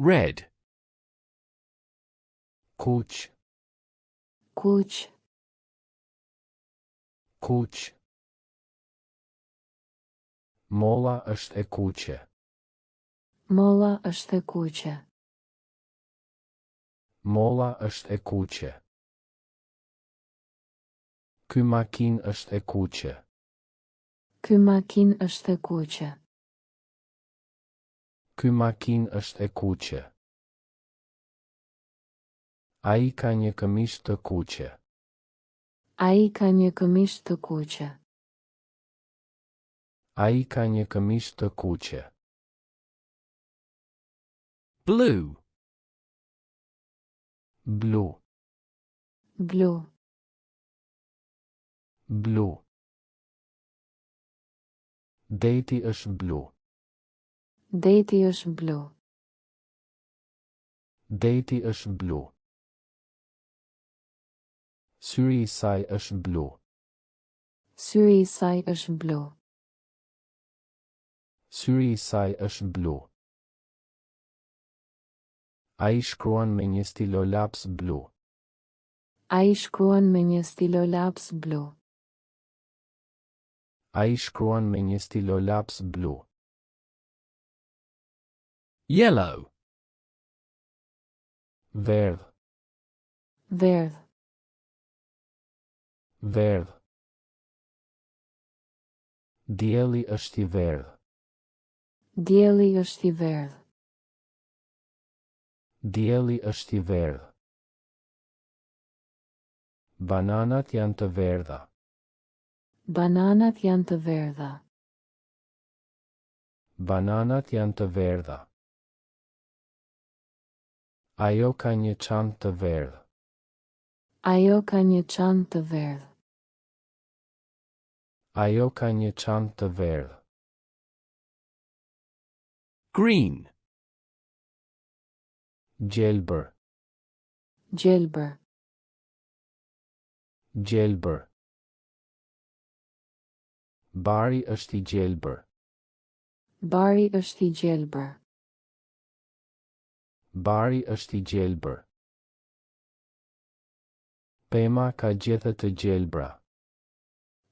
Red. Kuq. Kuq. Kuq. Molla është e kuqe. Molla është e kuqe. Molla është e kuqe. Ky makinë është e kuqe. Ky makinë është e kuqe. Ky makinë është e kuqe. Ai ka një këmishë të kuqe. Ai ka një këmishë të kuqe. Ai ka një këmishë të kuqe. Blue. Blu. Blu. Blu. Deti është blu. Deti është blu. Deti është blu. Syri i saj është blu. Syri i saj është blu. Syri i saj është blu. Ai shkruan me një stilolaps blu. Ai shkruan me një stilolaps blu. Ai shkruan me një stilolaps blu. Yellow. Verdh. Verdh. Verdh. Dielli është i verdhë. Dielli është i verdhë. Dielli është i verdhë. Bananat janë të verdha. Bananat janë të verdha. Bananat janë të verdha. Ajo ka një çantë të verdhë. Ajo ka një çantë të verdhë. Ajo ka një çantë të verdhë. Green. Gjelbër. Gjelbër. Gjelbër. Bari është i gjelbër. Bari është i gjelbër. Bari është i gjelbër. Pema ka gjethe të gjelbra.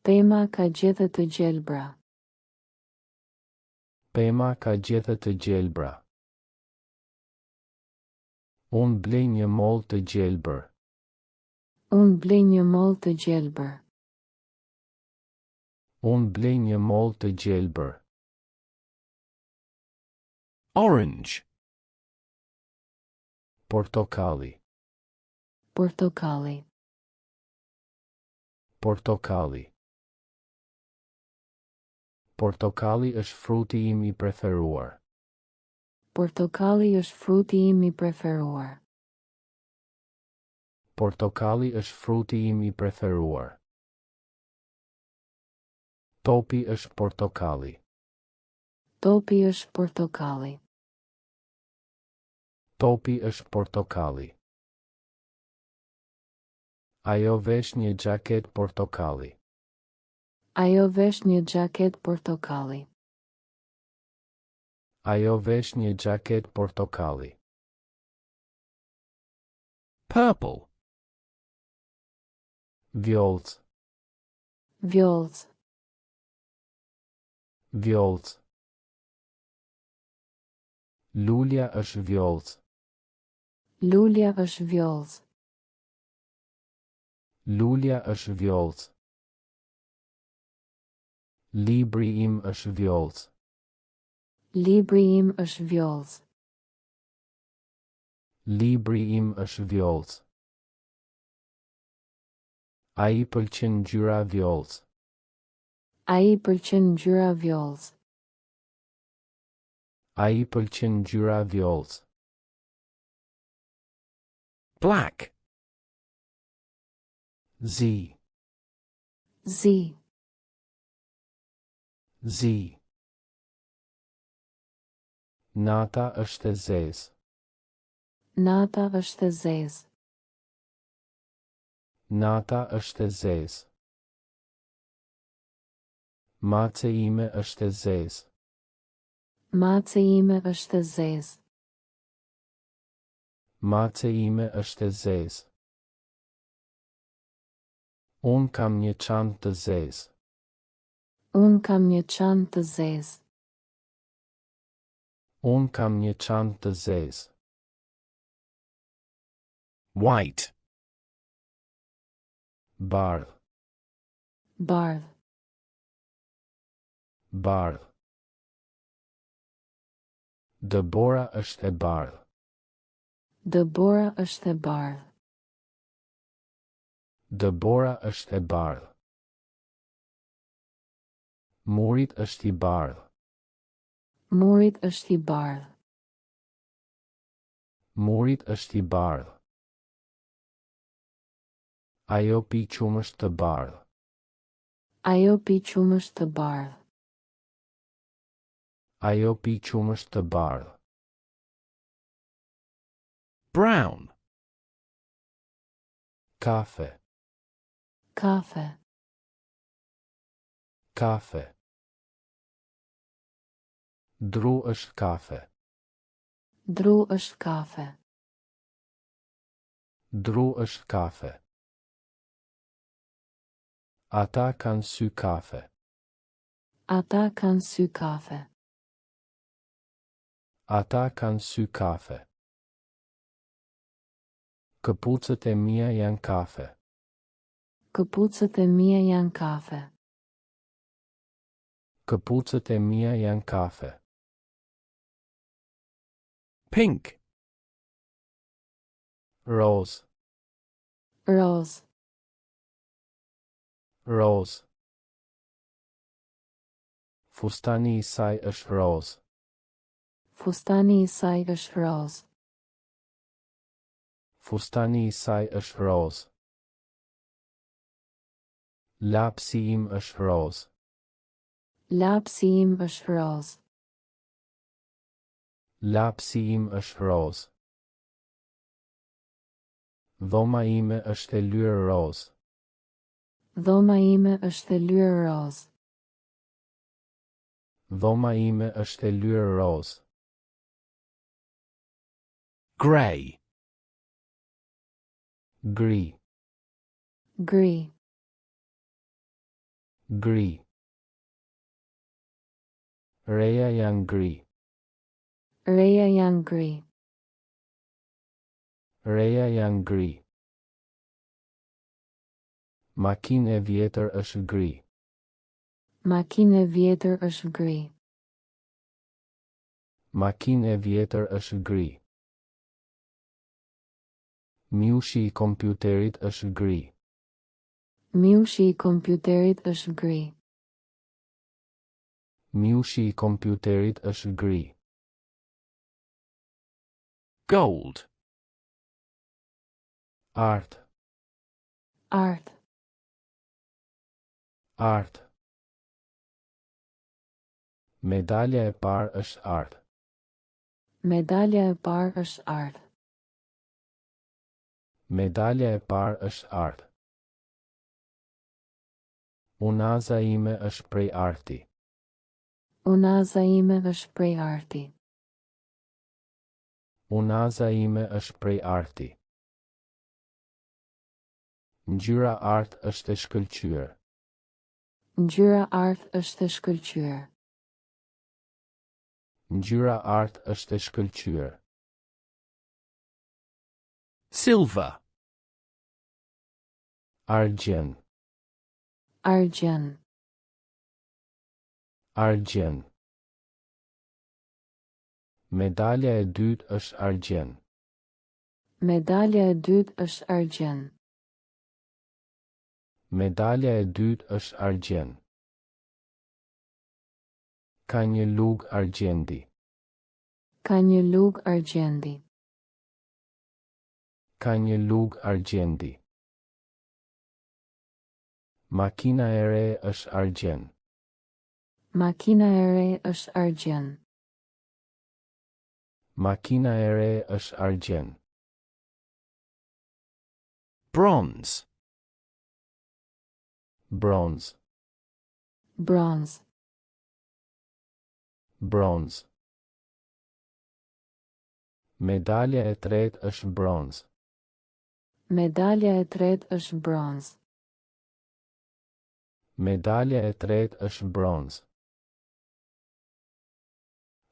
Pema ka gjethe të gjelbra. Pema ka gjethe të gjelbra. Unë blej një mollë të gjelbër. Unë blej një mollë të gjelbër. Unë blej një mollë të gjelbër. Orange. Portokalli. Portokalli. Portokalli. Portokalli është fruti im i preferuar. Portokalli është fruti im i preferuar. Portokalli është fruti im i preferuar. Topi është portokalli. Topi është portokalli. Topi është portokalli. Ajo vesh një xhaketë portokalli. Ajo vesh një xhaketë portokalli. Ajo vesh një xhaketë portokalli. Purple. Vjollcë. Vjollcë. Vjollcë. Lulja është vjollcë. Lulja është vjollcë. Lulja është vjollcë. Libri im është vjollcë. Libri im është vjollcë. Libri im është vjollcë. Ai i pëlqen ngjyra vjollcë. Ai i pëlqen ngjyra vjollcë. Ai i pëlqen ngjyra vjollcë. Black. Zi. Zi. Zi. Nata është e zezë. Nata është e zezë. Nata është e zezë. Mace ime është e zezë. Mace ime është e zezë. Mace ime është e zezë. Unë kam një çantë të zezë. Unë kam një çantë të zezë. Unë kam një çantë të zezë. White. Bardhë. Bardhë. Bardhë. Dëbora është e bardhë. Dëbora është e bardhë. Dëbora është e bardhë. Murit është i bardhë. Murit është i bardhë. Murit është i bardhë. Ajo pi qumësht të bardhë. Ajo pi qumësht të bardhë. Ajo pi qumësht të bardhë. Brown. Kafe. Kafe. Kafe. Dru është kafe. Dru është kafe. Dru është kafe. Ata kanë sy kafe. Ata kanë sy kafe. Ata kanë sy kafe. Këpucët e mia janë kafe. Këpucët e mia janë kafe. Këpucët e mia janë kafe. Pink. Rozë. Rozë. Rozë. Fustani i saj është rozë. Fustani i saj është rozë. Fustani i saj është rozë. Lapsi im është rozë. Lapsi im është rozë. Lapsi im është rozë. Dhoma ime është e lyer rozë. Dhoma ime është e lyer rozë. Dhoma ime është e lyer rozë. Grey. Gri. Gri. Gri. Reja janë gri. Reja janë gri. Reja janë gri. Makinë e vjetër është gri. Makinë e vjetër është gri. Makinë e vjetër është gri. Miushi i kompjuterit është gri. Miushi i kompjuterit është gri. Miushi i kompjuterit është gri. Gold. Art. Art. Art. Medalja e parë është art. Medalja e parë është art. Medalja e parë është art. Unaza ime është prej arti. Unaza ime është prej arti. Unaza ime është prej arti. Ngjyra art është e shkëlqyer. Ngjyra art është e shkëlqyer. Ngjyra art është e shkëlqyer. Silver. Argjend. Argjend. Argjend. Medalja e dytë është argjend. Medalja e dytë është argjend. Medalja e dytë është argjend. Ka një lugë argjendi. Ka një lugë argjendi. Ka një lugë argjendi. Makina e re është argjend. Makina e re është argjend. Makina e re është argjend. Bronze. Bronz. Bronz. Bronz. Medalja e tretë është bronz. Medalja e tretë është bronz. Medalja e tretë është bronz.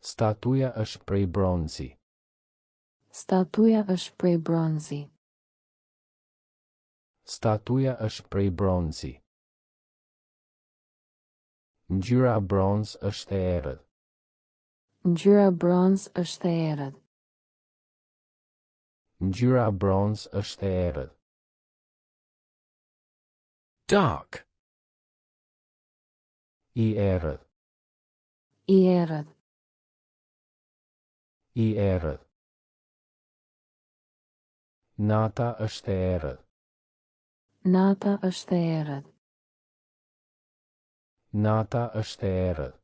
Statuja është prej bronzi. Statuja është prej bronzi. Statuja është prej bronzi. Ngjyra bronz është e errët. Ngjyra bronz është e errët. Ngjyra bronz është e errët. Dark. I errët. I errët. I errët. Nata është e errët. Nata është e errët. Nata është e errët.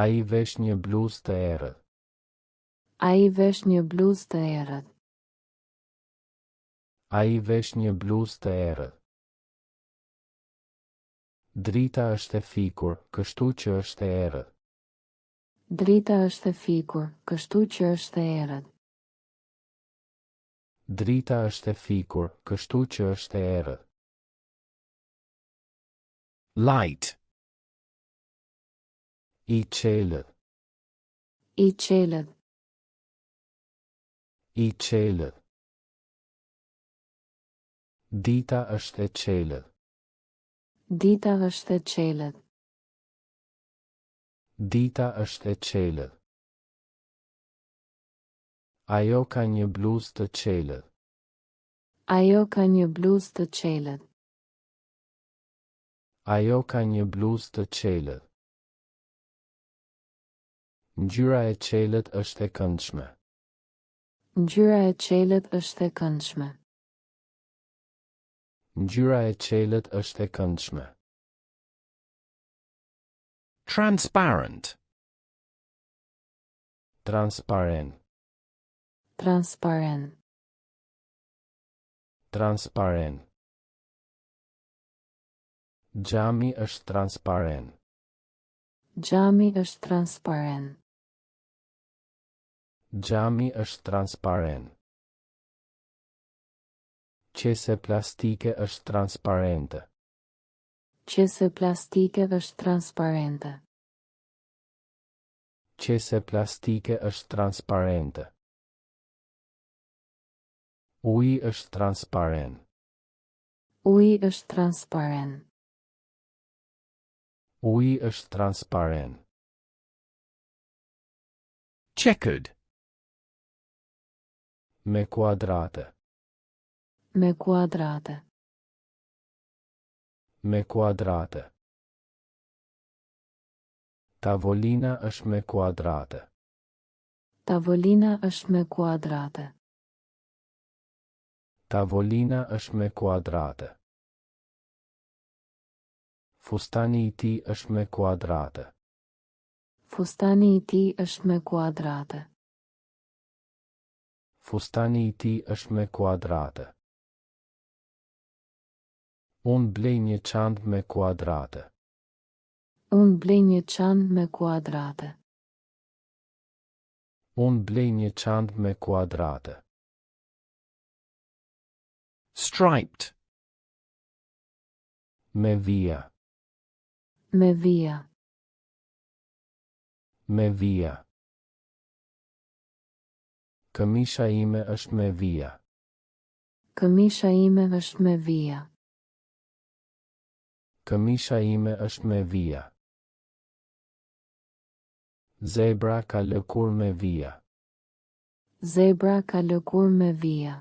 Ai vesh një bluzë të errët. Ai vesh një bluzë të errët. Ai vesh një bluzë të errët. Drita është e fikur, kështu që është e errët. Drita është e fikur, kështu që është e errët. Drita është e fikur, kështu që është e errët. Light. I çelët. I çelët. I çelët. Dita është e çelët. Dita është e çelët. Dita është e çelët. Ajo ka një bluzë të çelët. Ajo ka një bluzë të çelët. Ajo ka një bluzë të çelët. Ngjyra e çelët është e këndshme. Ngjyra e çelët është e këndshme. Ngjyra e çelët është e këndshme. Transparent. Transparent. Transparent. Transparent. Xhami është transparent. Xhami është transparent. Xhami është transparent. Qese plastike është transparente. Qese plastike është transparente. Qese plastike është transparente. Uji është transparent. Uji është transparent. Uji është transparent. Checkered. Me kuadrate. Me kuadrate. Me kuadrate. Tavolina është me kuadrate. Tavolina është me kuadrate. Tavolina është me kuadrate. Fustani i tij është me kuadrate. Fustani i tij është me kuadrate. Fustani i tij është me kuadrate. Unë blej një çantë me kuadrate. Unë blej një çantë me kuadrate. Unë blej një çantë me kuadrate. Striped. Me vija. Me vija. Me vija. Këmisha ime është me vija. Këmisha ime është me vija. Këmisha ime është me vija. Zebra ka lëkurë me vija. Zebra ka lëkurë me vija.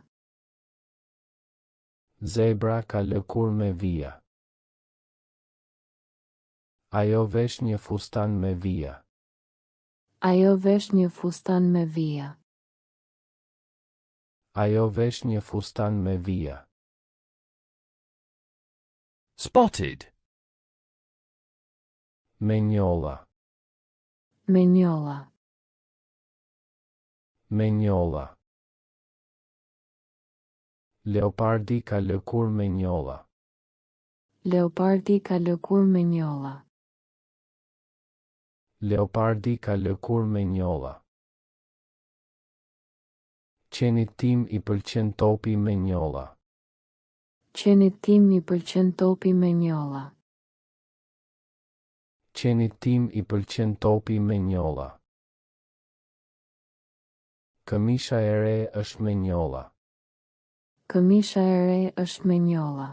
Zebra ka lëkurë me vija. Ajo vesh një fustan me vija. Ajo vesh një fustan me vija. Ajo vesh një fustan me vija. Spotted. Me njolla. Me njolla. Me njolla. Leopardi ka lëkurë me njolla. Leopardi ka lëkurë me njolla. Leopardi ka lëkurë me njolla. Qenit tim i pëlqen topi me njolla. Qenit tim i pëlqen topi me njolla. Qenit tim i pëlqen topi me njolla. Këmisha e re është me njolla. Këmisha e re është me njolla.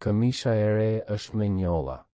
Këmisha e re është me njolla.